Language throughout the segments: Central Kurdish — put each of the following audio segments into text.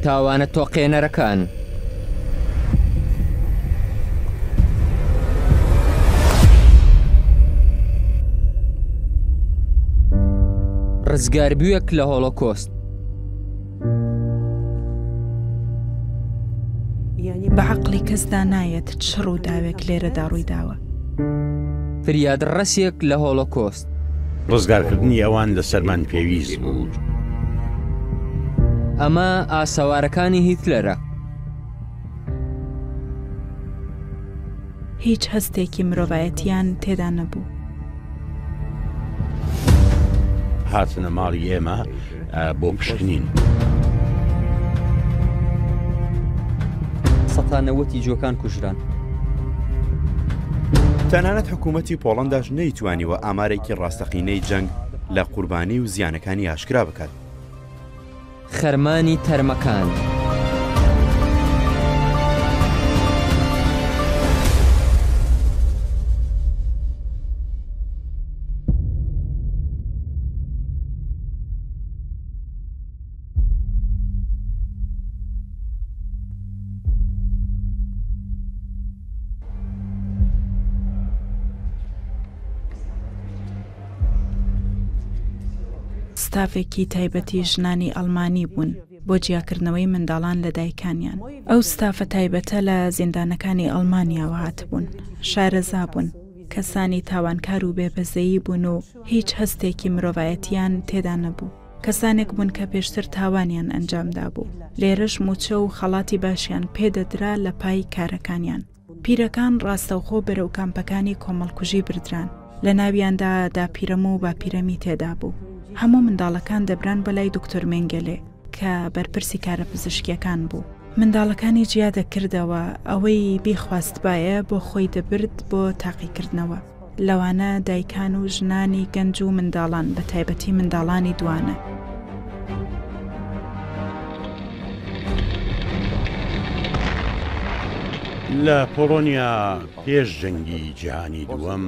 تاوانە تۆقێنەرەکان. ڕزگاربوویەک لە هۆڵۆکۆست. بە عەقڵی کەسدا نایەت چ ڕووداوێک لێرەدا ڕوویداوە. فریادڕەسێک لە هۆڵۆکۆست. ڕزگارکردنی ئەوان لەسەرمان پێویست بوو. ئەمە ئاسەوارەکانی هیتلەرە. هیچ هەستێکی مرۆڤایەتییان تێدا نەبوو. هاتنە ماڵی ئێمە بۆ پشکنین. سەتا نەوەتی جووەکان کوژران. تەنانەت حکوومەتی پۆڵەنداش نەیتوانیوە ئامارێکی ڕاستەقینەی جەنگ لە قوربانی و زیانەکانی ئاشکرا بکات. خەرمانی تەرمەکان. ستافێکی تایبەتی ژنانی ئەڵمانی بوون بۆ جیاکردنەوەی منداڵان لە دایکانیان. ئەو ستافە تایبەتە لە زیندانەکانی ئەڵمانیاوە هاتبوون، شارەزا بوون، کەسانی تاوانکار و بێ بەزەیی بوون و هیچ هەستێکی مرۆڤایەتییان تێدا نەبوو. کەسانێک بوون کە پێشتر تاوانیان ئەنجام دابوو. لێرەش مووچە و خەڵاتی باشیان پێ دەدرا لە پای کارەکانیان. پیرەکان ڕاستەوخۆ بەرەو کامپەکانی کۆمەڵکوژی بردران، لە ناویاندا داپیرەم و باپیرەمی تێدا بوو. هەموو منداڵەکان دەبران بۆ لای دکتۆر مێنگەلێ کە بەرپرسی کارە پزیشکییەکان بوو. منداڵەکانی جیا دەکردەوە، ئەوەی بیخواستبایە بۆ خۆی دەبرد بۆ تاقیکردنەوە. لەوانە دایکان و ژنانی گەنج و منداڵان، بە تایبەتی منداڵانی دوانە. لە پۆڵۆنیا پێش جەنگی جیهانی دووەم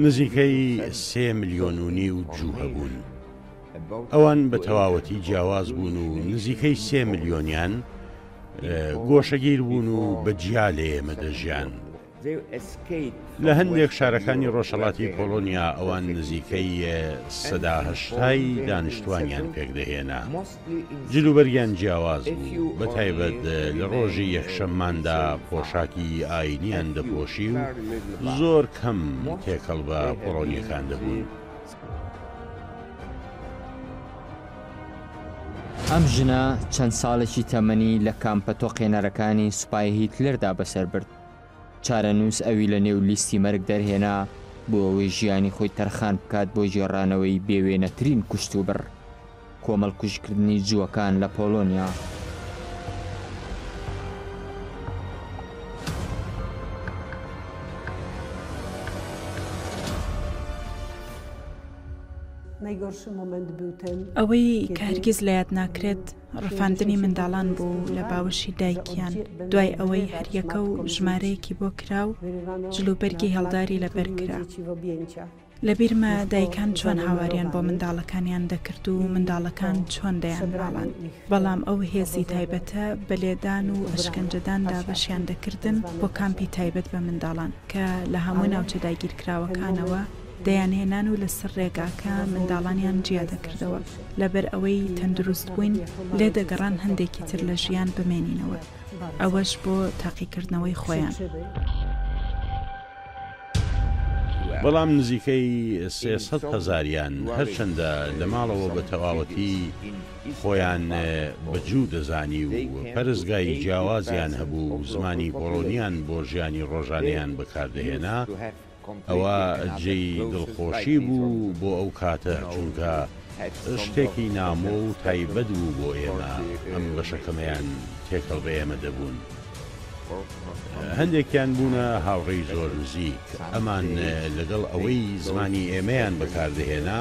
نزیکەی سێ ملیۆن و نیو جوو هەبوون. ئەوان بە تەواوەتی جیاواز بوون و نزیکەی سێ ملیۆنیان گۆشەگیر بوون و بە جیا لە ئێمە دەژیان. لە هەندێک شارەکانی ڕۆژهەڵاتی پۆڵۆنیا ئەوان نزیکەی سەدا هەشتای دانیشتوانیان پێکدەهێنا. جلوبەرگیان جیاواز بوو، بەتایبەت لە ڕۆژی یەکشەمماندا پۆشاکی ئایینیان دەپۆشی و زۆر کەم تێکەڵ بە پۆڵۆنییەکان دەبوون. ئەم ژنە چەند ساڵێکی تەمەنی لە کامپە تۆقێنەرەکانی سوپای هیتلەردا بەسەر برد. چارەنووس ئەوی لە نێو لیستی مەرگ دەرهێنا بۆ ئەوەی ژیانی خۆی تەرخان بکات بۆ گێڕانەوەی بێوێنەترین کوشتوبڕ، کۆمەڵکوژکردنی جووەکان لە پۆڵۆنیا. ئەوەی کە هەرگیز لە یاد ناکرێت، ڕفاندنی منداڵان بوو لە باوەشی دایکیان دوای ئەوەی هەریەکە و ژمارەیەکی بۆ کرا و جلوبەرگی هێڵداری لەبەر کرا. لەبیرمە دایکان چۆن هاواریان بۆ منداڵەکانیان دەکرد و منداڵەکان چۆن دەیانناڵاند، بەڵام ئەو هێزی تایبەتە بە لێدان و ئەشکەنجەدان دابەشیان دەکردن بۆ کامپی تایبەت بە منداڵان کە لە هەموو ناوچە داگیرکراوەکانەوە دەیانهێنان و لەسەر ڕێگاکە منداڵانیان جیا دەکردەوە، لەبەر ئەوەی تەندروست بووین لێدەگەڕان هەندێکی تر لە ژیان بمێنینەوە، ئەوەش بۆ تاقیکردنەوەی خۆیان. بەڵام نزیکەی 300 هەزاریان هەرچەندە لە ماڵەوە بە تەواوەتی خۆیان بە جوو دەزانی و پەرستگای جیاوازیان هەبوو و زمانی پۆڵۆنیان بۆ ژیانی ڕۆژانەیان بەکاردەهێنا، ئەوە جێی دڵخۆشی بوو بۆ ئەو کاتە، چونکە شتێکی نامۆ و تایبەت بوو بۆ ئێمە، ئەم بەشە کەمەیان تێکەڵ بە ئێمە دەبوون. هەندێکیان بوونە هاوڕێی زۆر نزیک، ئەمان لەگەڵ ئەوەی زمانی ئێمەیان بەکاردەهێنا،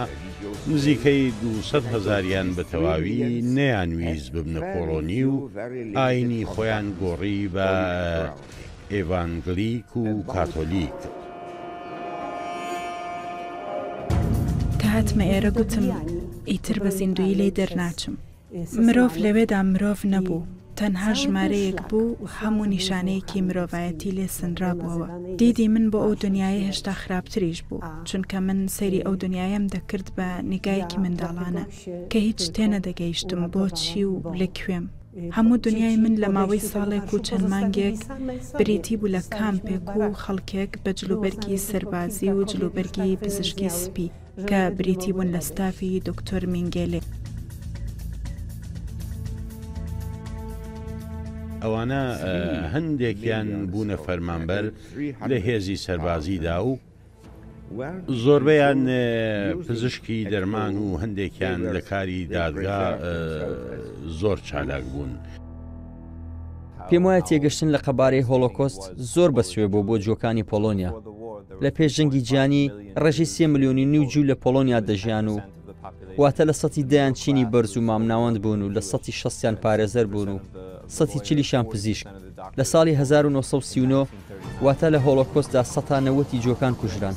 نزیکەی 200 هەزاریان بە تەواوی نەیانویست ببنە پۆڵۆنی و ئایینی خۆیان گۆڕی بە ئێڤانگلیک و کاتۆلیک. کە هاتمە ئێرە گوتم ئیتر بە زیندوویی لێی دەرناچم. مرۆڤ لەوێدا مرۆڤ نەبوو، تەنها ژمارەیەک بوو و هەموو نیشانەیەکی مرۆڤایەتی لێ سەنرابووەوە. دیدی من بۆ ئەو دنیایە هێشتا خراپتریش بوو، چونکە من سەیری ئەو دنیایەم دەکرد بە نیگایەکی منداڵانە، کە هیچ تێنەدەگەیشتم بۆچی و لە کوێم. هەموو دنیای من لە ماوەی ساڵێک و چەند مانگێک بریتی بوو لە کامپێک و خەڵکێک بە جلوبەرگی سەربازی و جلوبەرگی پزیشکی سپی کە بریتی بوون لە ستافی دکتۆر مینگێلێ. ئەوانە هەندێکیان بوونە فەرمانبەر لە هێزی سەربازیدا و زۆربەیان پزیشکی دەرمان و هەندێکیان لە کاری دادگا زۆر چالاک بوون. پێم وایە تێگەشتن لە قەبارەی هۆڵۆکۆست زۆر بەسوێ بوو بۆ جووەکانی پۆڵۆنیا. لە پێش جەنگی جیهانی ڕێژەی سێ ملیۆن و نیو جوو لە پۆڵۆنیا دەژیان و واتە لە سەتی دەیان چینی بەرز و مامناوەند بوون و لە سەتی شەستیان پارێزەر بوون و سەتی چلیشیان پزیشک. لە ساڵی 1939 واتە لە هۆڵۆکۆستدا سەتا نەوەتی جووەکان کوژران.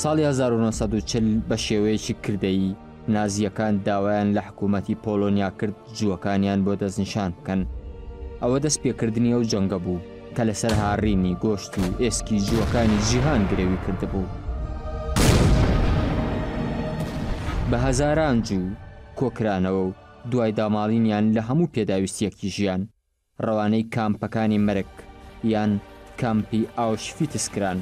ساڵی 1940 بە شێوەیەکی کردەیی نازییەکان داوایان لە حکوومەتی پۆڵۆنیا کرد جووەکانیان بۆ دەستنیشان بکەن. ئەوە دەستپێکردنی ئەو جەنگە بوو کە لەسەر هاڕینی گۆشت و ئێسکی جووەکانی جیهان گرەوی کردبوو. بە هەزاران جوو کۆکرانەوە و دوای داماڵینیان لە هەموو پێداویستییەکی ژیان، ڕەوانەی کامپەکانی مەرگ یان کامپی ئاوشفیتس کران.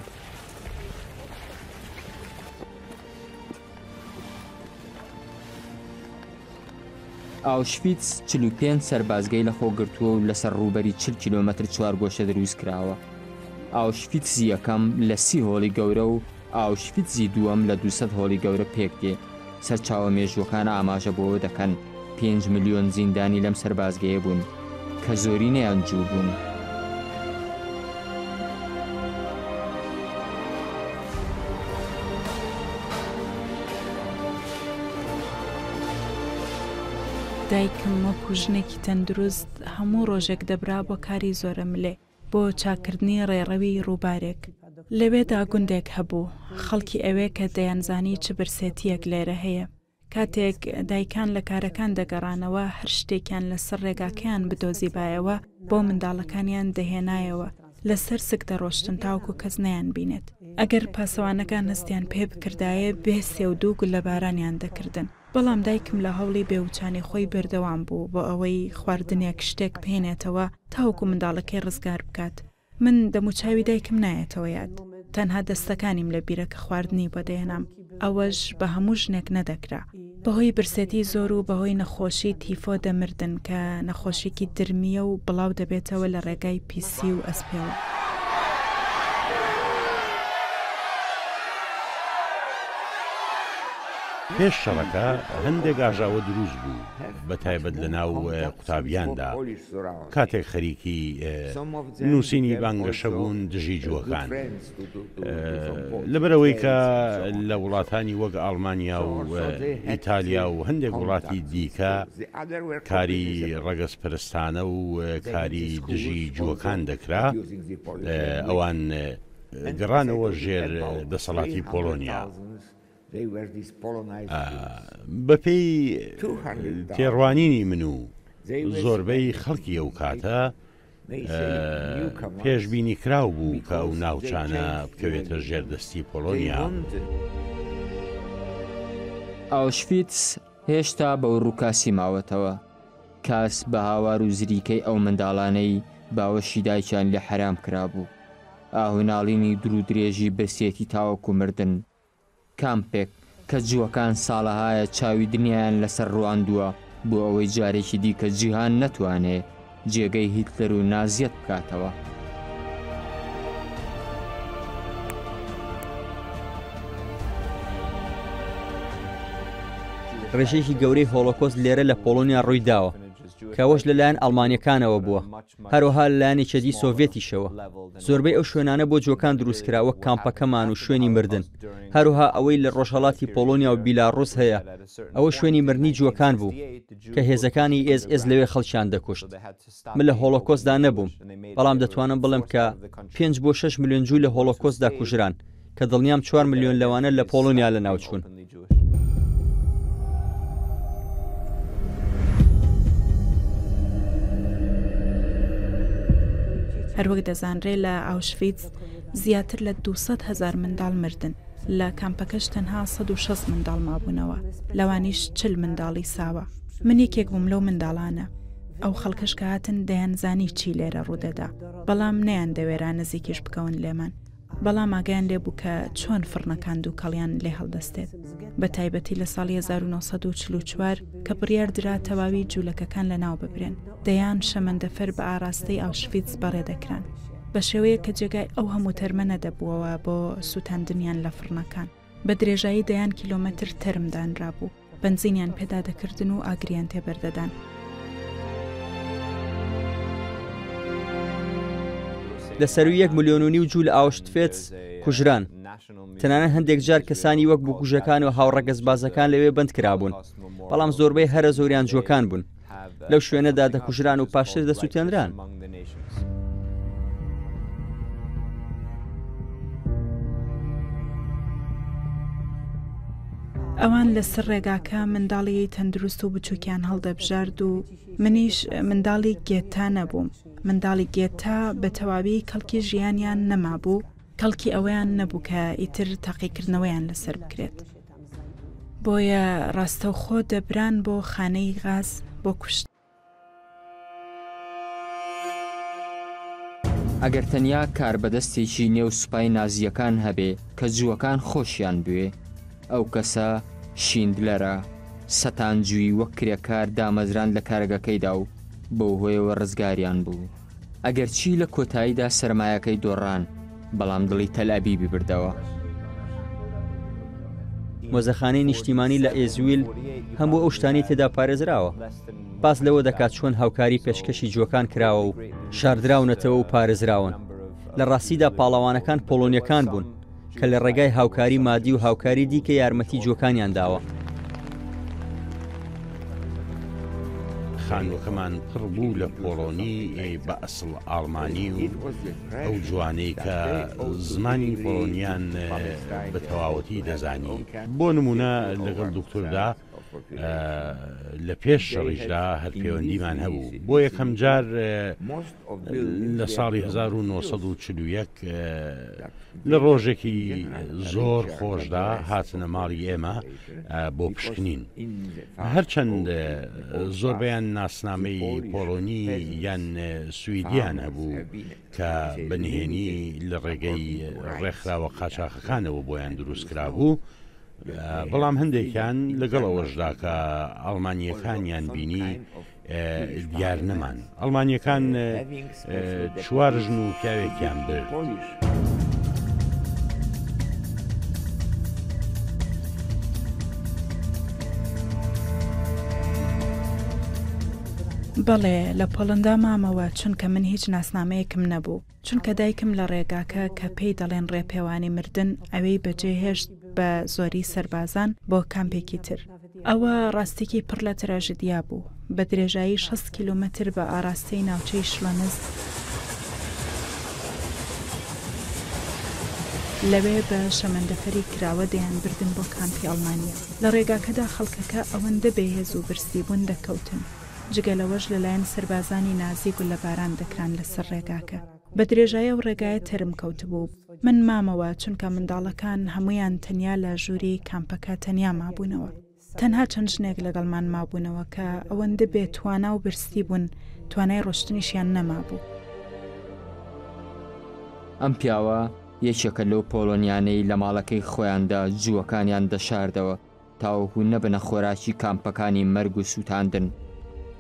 ئاوشفیتس 45 سەربازگەی لەخۆ گرتووە و لەسەر ڕووبەری 40 کیلۆمەتر چوارگۆشە دروست کراوە. ئاوشفیتزی یەکەم لە سی هۆڵی گەورە و ئاوشفیتزی دووەم لە 200 هۆڵی گەورە پێک دێ. سەرچاوە مێژووەکان ئاماژە بەوە دەکەن پێنج ملیۆن زیندانی لەم سەربازگەیە بوون کە زۆرینەیان جوو بوون. دایکم وەکو ژنێکی تەندروست هەموو ڕۆژێک دەبرا بۆ کاری زۆرەملێ. بۆ چاککردنی ڕێڕەوی ڕووبارێک. لەوێدا گوندێک هەبوو، خەڵکی ئەوێ کە دەیانزانی چ برسێتییەک لێرە هەیە، کاتێک دایکان لە کارەکان دەگەڕانەوە هەر شتێکیان لەسەر ڕێگاکەیان بدۆزیبایەوە بۆ منداڵەکانیان دەهێنایەوە، لەسەر سک دەڕۆشتن تاوەکو کەس نەیانبینێت. ئەگەر پاسەوانەکان هەستیان پێ بکردایە بێ سێ و دوو گوللەبارانیان دەکردن. بەڵام دایکم لە هەوڵی بێوچانی خۆی بەردەوام بوو بۆ ئەوەی خواردنێک شتێک بهێنێتەوە تاوەکو منداڵەکەی ڕزگار بکات. من دەموچاوی دایکم نایەتەوە یاد، تەنها دەستەکانیم لە بیرە کە خواردنی بۆ دەهێنام، ئەوەش بە هەموو ژنێک نەدەکرا. بەهۆی برسێتی زۆر و بەهۆی نەخۆشی تیفۆ دەمردن کە نەخۆشیەکی درمییە و بڵاو دەبێتەوە لە ڕێگای پیسی و ئەسپێوە. پێش شەڕەکە هەندێک ئاژاوە دروست بوو، بە تایبەت لە ناو قوتابیاندا، کاتێک خەریکی نووسینی بانگەشە بوون دژی جووەکان. لەبەرئەوەی کە لە وڵاتانی وەک ئاڵمانیا و ئیتالیا و هەندێک وڵاتی دیکە کاری ڕەگەزپەرستانە و کاری دژی جووەکان دەکرا، ئەوان گەڕانەوە ژێر دەسەڵاتی پۆڵۆنیا. بەپێی تێڕوانینی من و زۆربەی خەڵکی ئەو کاتە، پێشبینیکراو بوو کە ئەو ناوچانە بکەوێتە ژێر دەستی پۆڵۆنیا. ئاوشفیتس هێشتا بەو ڕووکاسی ماوەتەوە. کاس بە هاوار و زریکەی ئەو منداڵانەی باوەشی دایکیان لێ حەرام کرابوو. ئاه و ناڵینی دوورودرێژی برسێتی تاوەکو مردن. کامپێک کە جووەکان ساڵەهایە چاوی دنیایان لەسەر ڕواندووە بۆ ئەوەی جارێکی دیکە جیهان نەتوانێ جێگەی هیتلەر و نازیەت بکاتەوە. ڕێژەیەکی گەورەی هۆڵۆکۆست لێرە لە پۆڵۆنیا ڕووی داوە، کە ئەوەش لەلایەن ئەڵمانییەکانەوە بووە، هەروەها لەلایەن یەکێتیی سۆڤیەتیشەوە. زۆربەی ئەو شوێنانە بۆ جووەکان دروستکرا وەک کامپەکەمان و شوێنی مردن. هەروەها ئەوەی لە ڕۆژهەڵاتی پۆڵۆنیا و بیلاڕوس هەیە، ئەوە شوێنی مردنی جووەکان بوو کە هێزەکانی ئێس ئێس لەوێ خەڵکیان دەکوشت. من لە هۆڵۆکۆستدا نەبووم، بەڵام دەتوانم بڵێم کە پێنج بۆ شەش ملیۆن جوو لە هۆڵۆکۆستدا کوژران. کە دڵنیام چوار ملیۆن لەوانە لە پۆڵۆنیا لەناوچوون. هەروەک دەزانرێ لە ئاوشڤیتز زیاتر لە 200 هەزار منداڵ مردن، لە کامپەکەش تەنها 160 منداڵ مابوونەوە، لەوانیش 40 منداڵی ساوا. من یەکێک بووم لەو منداڵانە. ئەو خەڵکەش کە هاتن دەیانزانی چی لێرە ڕوودەدا، بەڵام نەیاندەوێرا نزیکیش بکەون لێمان. بەڵام ئاگایان لێ بوو کە چۆن فڕنەکان دووکەڵیان لێ هەڵدەستێت، بە تایبەتی لە ساڵی 1944 کە بڕیار درا تەواوی جوولەکەکان لەناو ببرێن، دەیان شەمەندەفەر بە ئاراستەی ئاوشڤیتز بەڕێ دەکران، بە شێوەیەک کە جێگای ئەو هەموو تەرمە نەدەبووەوە بۆ سووتاندنیان لە فڕنەکان. بە درێژایی دەیان کیلۆمەتر تەرم دانرابوو، بەنزینیان پێدا دەکردن و ئاگریان تێبەردەدان. لە سەرووی یەک ملیۆن و نیو جوو لە ئاوشتفێتس کوژران. تەنانەت هەندێک جار کەسانی وەک بکوژەکان و هاوڕەگەزبازەکان لەوێ بەند کرابوون، بەڵام زۆربەی هەرە زۆریان جووەکان بوون. لەو شوێنەدا دەکوژران و پاشتر دەسووتێنران. ئەوان لەسەر ڕێگاکە منداڵی تەندروست و بچووکیان هەڵدەبژارد و منیش منداڵی گێتا نەبووم. منداڵی گێتا بە تەواوی کەڵکی ژیانیان نەمابوو، کەڵکی ئەوەیان نەبوو کە ئیتر تاقیکردنەوەیان لەسەر بکرێت. بۆیە ڕاستەوخۆ دەبران بۆ خانەی غاز بۆ کوشتن. ئەگەر تەنیا کاربەدەستێکی نێو سوپای نازییەکان هەبێ کە جووەکان خۆشیان بوێ، ئەو کەسە شیندلەرە. سەتان جووی وەک کرێکار دامەزراند لە کارگەکەیدا و بەو هۆیەوە ڕزگاریان بوو. ئەگەرچی لە کۆتاییدا سەرمایەکەی دۆڕان، بەڵام دڵی تەلئەبیبی بردەوە. مۆزەخانەی نیشتیمانی لە ئێزویل هەموو ئەو شتانەی تێدا پارێزراوە. باس لەوە دەکات چۆن هاوکاری پێشکەشی جووەکان کراوە و شاردراونەتەوە و پارێزراون. لە ڕاستیدا پاڵەوانەکان پۆڵۆنییەکان بوون کە لە ڕێگای هاوکاری مادی و هاوکاری دیکە یارمەتی جووەکانیان داوە. خانووەکەمان پڕ بوو لە پۆڵۆنی بە ئەسڵ ئاڵمانی و ئەو جوانەی کە زمانی پۆڵۆنیان بە تەواوەتی دەزانی. بۆ نموونە لەگەڵ دوکتوردا لە پێش شەڕیشدا هەر پەیوەندیمان هەبوو. بۆ یەکەم جار لە ساڵی 1941 لە ڕۆژێکی زۆر خۆشدا هاتنە ماڵی ئێمە بۆ پشکنین. هەرچەند زۆربەیان ناسنامەی پۆڵۆنی یان سویدیان هەبوو کە بە نهێنی لە ڕێگەی ڕێکخراوە قاچاخەکانەوە بۆیان دروست کرابوو، بەڵام هەندێکیان لەگەڵ ئەوەشدا کە ئەڵمانییەکانیان بینی دیار نەمان. ئەڵمانییەکان چوار ژن و پیاوێکیان برد. بەڵێ، لە پۆڵەندا مامەوە، چونکە من هیچ ناسنامەیەکم نەبوو. چونکە دایکم لە ڕێگاکە کە پێی دەڵێن ڕێپێوانی مردن ئەوێی بەجێ هێشت بە زۆری سەربازان بۆ کامپێکی تر. ئەوە ڕاستێکی پڕ لە تراژدیا بوو. بە درێژایی 60 کیلۆمەتر بە ئاراستەی ناوچەی شلۆنز، لەوێ بە شەمەندەفەری کراوە دەیانبردن بۆ کامپی ئەڵمانیا. لە ڕێگاکەدا خەڵکەکە ئەوەندە بێهێز و برسی بوون دەکەوتن. جگە لەوەش لەلایەن سەربازانی نازی گوللەباران دەکران لەسەر ڕێگاکە. بە درێژایی ئەو ڕێگایە تەرم کەوتبوو. من مامەوە چونکە منداڵەکان هەموویان تەنیا لە ژووری کامپەکە تەنیا مابوونەوە. تەنها چەند ژنێک لەگەڵمان مابوونەوە کە ئەوەندە بێ توانا و برسی بوون توانای ڕۆشتنیشیان نەمابوو. ئەم پیاوە یەکێکە لەو پۆڵۆنیانەی لە ماڵەکەی خۆیاندا جووەکانیان دەشاردەوە. تاوەکو نەبنە خۆراکی کامپەکانی مەرگ و سووتاندن.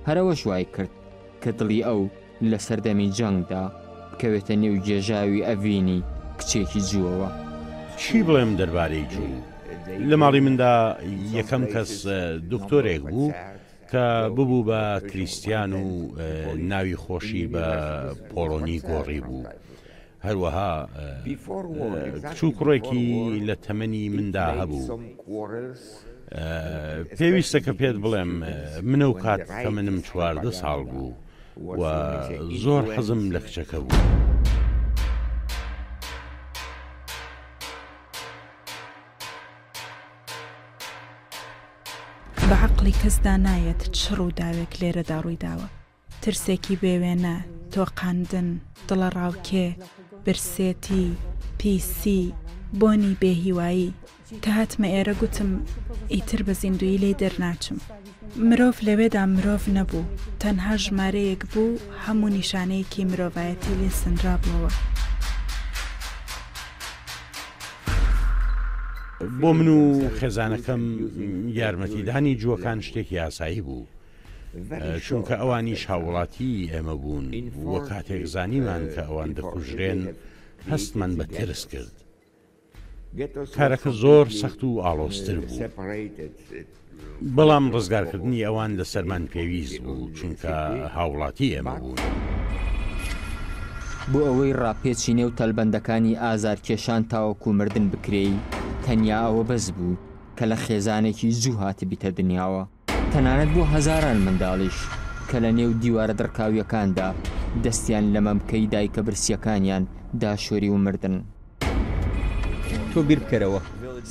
هەر ئەوەش وای کرد کە دڵی ئەو لە سەردەمی جەنگدا بکەوێتە نێو گێژاوی ئەڤینی کچێکی جووەوە. چی بڵێم دەربارەی جوو؟ لە ماڵی مندا یەکەم کەس دکتۆرێک بوو کە ببوو بە کریستیان و ناوی خۆشی بە پۆڵۆنی گۆڕیبوو. هەروەها کچ و کوڕێکی لە تەمەنی مندا هەبوو. پێویستە کە پێت بڵێم من ئەو کات تەمەنم 14 ساڵ بوو و زۆر حەزم لە کچەکە بوو. عەقڵی کەسدا نایەت چ ڕووداوێک لێرەدا ڕوویداوە. ترسێکی بێوێنە، تۆقاندن، دڵەڕاوکێ، برسێتی، پیسی، بۆنی بێهیوایی. کە هاتمە ئێرە گوتم ئیتر بە زیندوویی لێی دەرناچم. مرۆڤ لەوێدا مرۆڤ نەبوو، تەنها ژمارەیەک بوو هەموو نیشانەیەکی مرۆڤایەتی لێ سەنرابووەوە. بۆ من و خێزانەکەم یارمەتیدانی جووەکان شتێکی ئاسایی بوو، چونکە ئەوانیش هاووڵاتیی ئێمە بوون و کاتێک زانیمان کە ئەوان دەکوژرێن، هەستمان بە ترس کرد. کارەکە زۆر سەخت و ئاڵۆزتر بوو، بەڵام ڕزگارکردنی ئەوان لەسەرمان پێویست بوو، چونکە هاوڵاتی ئێمە بوون. بۆ ئەوەی ڕاپێچی نێو تەلبەندەکانی ئازارکێشان تاوەکو مردن بکرێی، تەنیا ئەوە بەس بوو کە لە خێزانێکی جوو هاتبیتە دنیاوە. تەنانەت بۆ هەزاران منداڵیش کە لە نێو دیوارە دڕکاوییەکاندا دەستیان لە مەمکەی دایکە برسییەکانیان داشۆری و مردن. تۆ بیر بکەرەوە،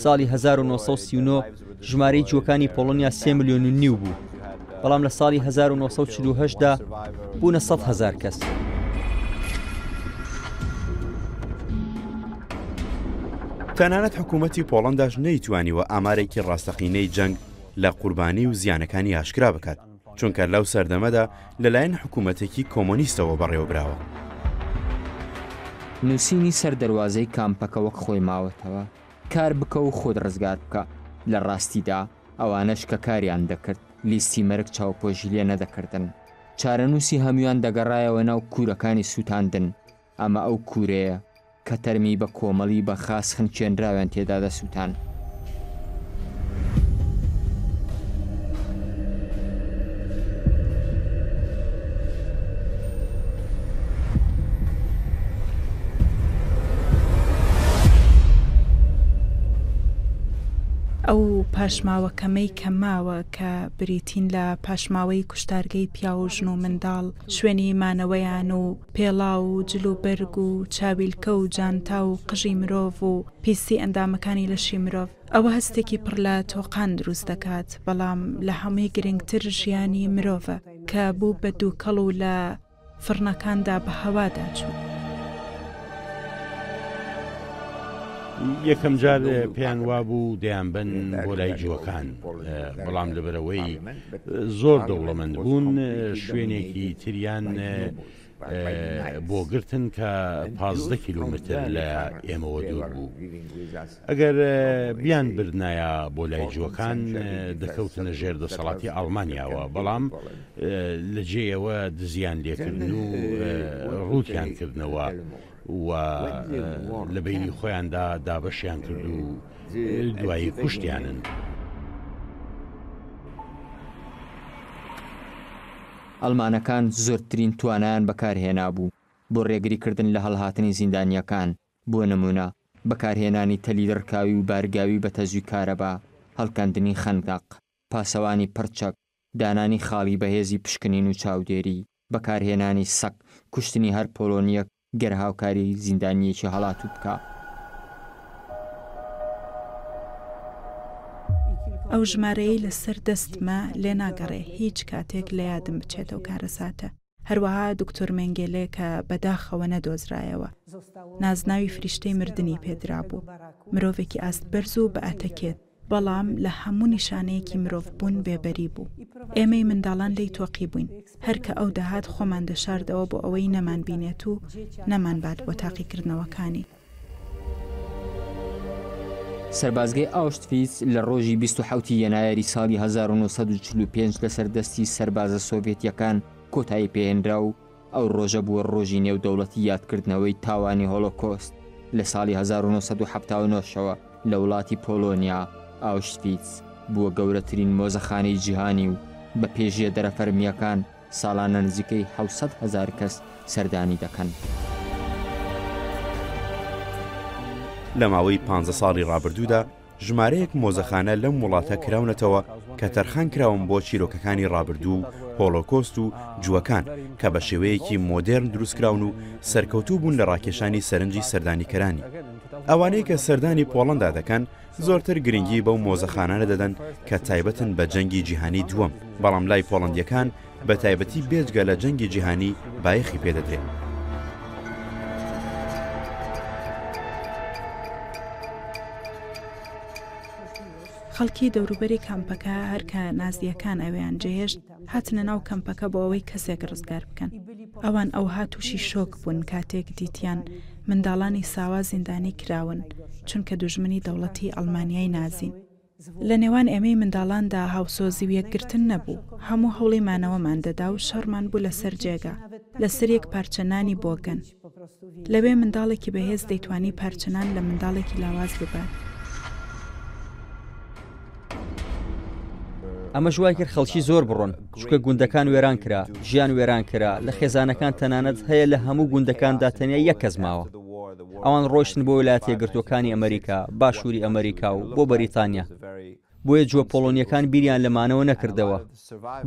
ساڵی 1939 ژمارەی جووەکانی پۆڵۆنیا سێ ملیۆن و نیو بوو، بەڵام لە ساڵی 1948 دا بوونە 100,000 کەس. تەنانەت حکوومەتی پۆڵەنداش نەیتوانیوە ئامارێکی ڕاستەقینەی جەنگ لە قوربانی و زیانەکانی ئاشکرا بکات، چونکە لەو سەردەمەدا لەلایەن حکوومەتێکی کۆمۆنیستەوە بەڕێوەبراوە. نووسینی سەر دەروازەی کامپەکە وەک خۆی ماوەتەوە، کار بکە و خۆت ڕزگار بکە، لە ڕاستیدا ئەوانەش کە کاریان دەکرد لیستی مەرگ چاوپۆشی لێ نەدەکردن. چارەنووسی هەموویان دەگەڕایەوە ناو کوورەکانی سووتاندن، ئەمە ئەو کوورەیە کە تەرمی بە کۆمەڵی بە خاس خنکێنراویان تێدا دەسووتان. ئەو پاشماوە کەمەی کە ماوە کە بریتین لە پاشماوەی کوشتارگەی پیاو و ژن و منداڵ، شوێنی مانەوەیان و پێڵاو و جل و بەرگ و چاویلکە و جانتا و قژی مرۆڤ و پیسی ئەندامەکانی لەشی مرۆڤ، ئەوە هەستێکی پڕ لە تۆقان دروست دەکات، بەڵام لە هەمووی گرنگتر ژیانی مرۆڤە کە بوو بە دووکەڵ و لە فڕنەکاندا بە هەوادا چوو. یەکەم جار پێیان وابوو دەیانبەن بۆ لای جووەکان، بەڵام لەبەرئەوەی زۆر دەوڵەمەند بوون شوێنێکی تریان بۆ گرتن کە 15 کیلومتر لە ئێمەوە دوور بوو. ئەگەر بیان بردنایە بۆ لای جووەکان دەکەوتنە ژێر دەسەڵاتی ئەڵمانیاوە، بەڵام لە جێیەوە دزیان لێکردن و ڕووتیان کردنەوە و لە بەینی خۆیاندا دابەشیان کرد و دوایی کوشتیانن. ئەڵمانەکان زۆرترین توانایان بەکارهێنابوو بۆ ڕێگریکردن لە هەڵهاتنی زیندانییەکان، بۆ نموونە بەکارهێنانی تەلی دڕکاوی و بارگاوی بە تەزووی کارەبا، هەڵکەندنی خەندەق، پاسەوانی پڕ چەک، دانانی خاڵی بەهێزی پشکنین و چاودێری، بەکارهێنانی سەگ، کوشتنی هەر پۆڵۆنییەک گەر هاوکاری زیندانییەکی هەڵاتوو بکا. ئەو ژمارەیەی لەسەر دەستمە لێناگەڕێ هیچ کاتێک لە یادم بچێت ئەو کارەساتە. هەروەها دکتۆر مێنگێلێ کە بەداخەوە نەدۆزرایەوە. نازناوی فریشتەی مردنی پێدرابوو. مرۆڤێکی ئاست بەرز و بە ئەتەکێت. بەڵام لە هەموو نیشانەیەکی مرۆڤبوون بێبەری بوو. ئێمەی منداڵان لێی تۆقیبووین. هەر کە ئەو دەهات خۆمان دەشاردەوە بۆ ئەوەی نەمانبینێت و نەمانبات بۆ تاقیکردنەوەکانی. سەربازگەی ئاوشتڤیتز لە ڕۆژی 27 ی یەنایەری ساڵی 1945 لەسەر دەستی سەربازە سۆڤێتییەکان کۆتایی پێهێنرا و ئەو ڕۆژە بووە ڕۆژی نێودەوڵەتی یادکردنەوەی تاوانی هۆلۆکۆست لە ساڵی 1979 شەوە لە وڵاتی پۆڵۆنیا ئاوشتڤیتز بووە گەورەترین مۆزەخانەی جیهانی و بە پێی ژێدەرە فەرمییەکان ساڵانە نزیکەی 700,000 کەس سەردانی دەکەن. لە ماوەی پانزە ساڵی ڕابردوودا ژمارەیەک مۆزەخانە لەم وڵاتە کراونەتەوە کە تەرخان کراون بۆ چیرۆکەکانی ڕابردوو و هۆڵۆکۆست و جووەکان کە بە شێوەیەکی مۆدێرن دروستکراون و سەرکەوتوو بوون لە ڕاکێشانی سەرنجی سەردانیکەرانی. ئەوانەی کە سەردانی پۆڵەندا دەکەن زۆرتر گرنگی بەو مۆزەخانانە دەدەن کە تایبەتن بە جەنگی جیهانی دووەم، بەڵام لای پۆڵەندییەکان بە تایبەتی بێجگە لە جەنگی جیهانی بایەخی پێدەدرێت. خەڵکی دەوروبەری کامپەکە هەر کە نازییەکان ئەوێیان جێهێشت، هاتنە ناو کەمپەکە بۆ ئەوەی کەسێک ڕزگار بکەن. ئەوان ئەوها تووشی شۆک بوون کاتێک دیتیان منداڵانی ساوا زیندانی کراون چونکە دوژمنی دەوڵەتی ئەڵمانیای نازین. لە نێوان ئێمەی منداڵاندا هاوسۆزی و یەکگرتن نەبوو، هەموو هەوڵی مانەوەمان دەدا و شەڕمان بوو لەسەر جێگا، لەسەر یەک پارچە نانی بۆگەن. لەوێ منداڵێکی بەهێز دەیتوانی پارچە نان لە منداڵێکی لاواز ببات. ئەمەش وای کرد خەڵکی زۆر بڕۆن، چونکە گوندەکان وێران کرا، ژیان وێران کرا، لە خێزانەکان تەنانەت هەیە لە هەموو گوندەکاندا تەنیا یەک کەس ماوە. ئەوان ڕۆیشتن بۆ ویلایەتە یەکگرتووەکانی ئەمەریکا، باشووری ئەمەریکا و بۆ بەریتانیا. بۆیە جووە پۆڵۆنییەکان بیریان لە مانەوە نەکردەوە،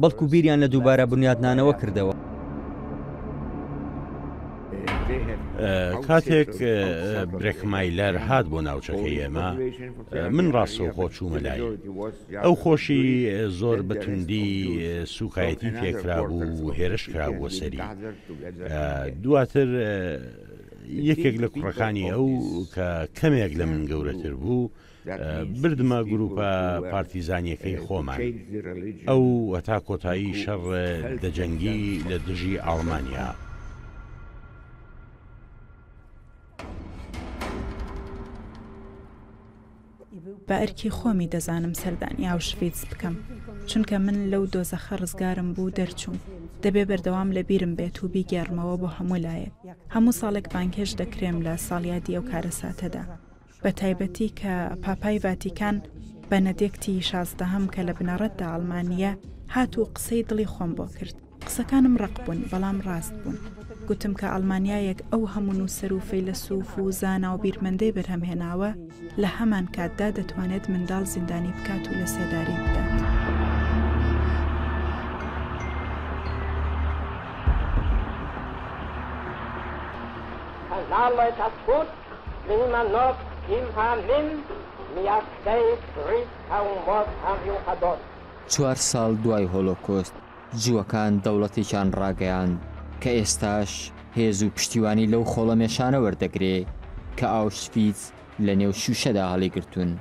بەڵکو بیریان لە دووبارە بنیادنانەوە کردەوە. کاتێک برێکمایلەر هات بۆ ناوچەکەی ئێمە، من ڕاستەوخۆ چوومە لای. ئەو خۆشی زۆر بە توندی سووکایەتی پێکرابوو و هێرش کرابووە سەری. دواتر یەکێک لە کوڕەکانی ئەو کە کەمێک لە من گەورەتر بوو، بردمە گروپە پارتیزانیەکەی خۆمان. ئەو هەتا کۆتایی شەڕ دەجەنگی لە دژی ئاڵمانیا. بە ئەرکی خۆمی دەزانم سەردانی ئاوشڤیتز بکەم، چونکە من لەو دۆزەخە ڕزگارم بوو دەرچووم. دەبێ بەردەوام لە بیرم بێت و بیگێڕمەوە بۆ هەموو لایەک. هەموو ساڵێک بانگهێشت دەکرێم لە ساڵیادی ئەو کارەساتەدا. بە تایبەتی کە پاپای ڤاتیکان بەنەدێکتی شازدەهەم کە لە بنەڕەتدا ئەڵمانییە هات و قسەی دڵی خۆم بۆ کرد. قسەکانم ڕەق بوون، بەڵام ڕاست بوون. گوتم کە ئەڵمانیایەک ئەو هەموو نووسەر و فەیلەسووف و زانا و بیرمەندەی بەرهەم هێناوە، لە هەمانکاتدا دەتوانێت منداڵ زیندانی بکات و لە سێدارەی بدات. چوار ساڵ دوای هۆلۆکۆست، جووەکان دەوڵەتێکیان ڕاگەیاند کە ئێستاش هێز و پشتیوانی لەو خۆڵەمێشانە وەردەگرێ کە ئاوشڤیتز لە نێو شووشەدا هەڵیگرتوون.